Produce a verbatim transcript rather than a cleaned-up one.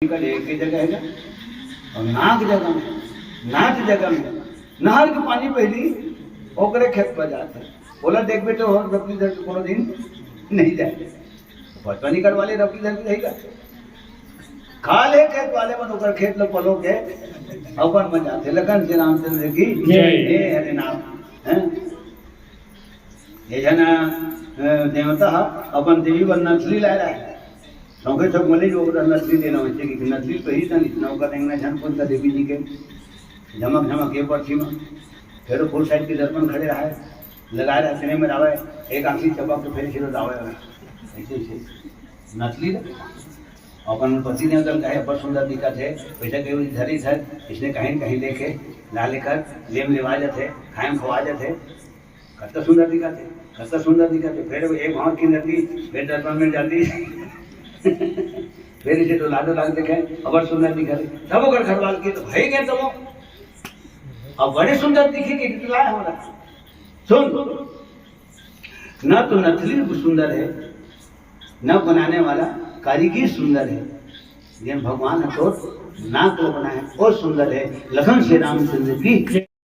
का ढेर के जगह है ना, और नाक जगह में, नाच जगह में, नहर के पानी पहली ओकरे खेत पर जाते। बोला, "देख बेटे, और रबकी धर के कोनो दिन नहीं जाए।" बचपन ही करवा ले, रबकी धर के रहेगा। खा ले खेत वाले मन ओकर खेत ल पलो के अपन मजा थे। लखन श्री रामचंद्र की जय। हे हरे नाम, हैं? ये जना, अ, देवता ह अपन देवी बर नथली लाय रहा है। सौंगे सब बोले जो ओकरा नथली देना होइसे कि नथली तो ही था, इतना ओकर देखना झन कौन था देवी जी के झमक झमक ये पक्षी में। फिर फुल साइड के दर्पण खड़े रहा है, लगा रहा सिने में रहा है, एक आंखी चपक के फिर सिरो रहा है। ऐसे ऐसे नथली ला अपन पति देवता ल कहे, "बड़ सुंदर दिखत हे।" वैसे कहे, "धरी धर, इसने कहीं न कहीं लेके ला लेकर लेम लेवा जाते, खाए में खवा जाते।" कतका सुंदर दिखत हे, कतका सुंदर दिखत हे। फिर एक भाव की नदी, फिर दर्पण में जाती, फिर इसे डोला डोला के देखे, "अबड़ सुंदर दिखत हे।" तब ओकर घरवाल की तो भई गए, तो वो अब बड़े सुंदर दिखे कि निकला है हमारा। सुन, न तो नथली सुंदर है, न बनाने वाला कारीगर सुंदर है, लेकिन भगवान ह तोर नाक ल बनाए, वो सुंदर है। लखन श्री रामचंद्र की।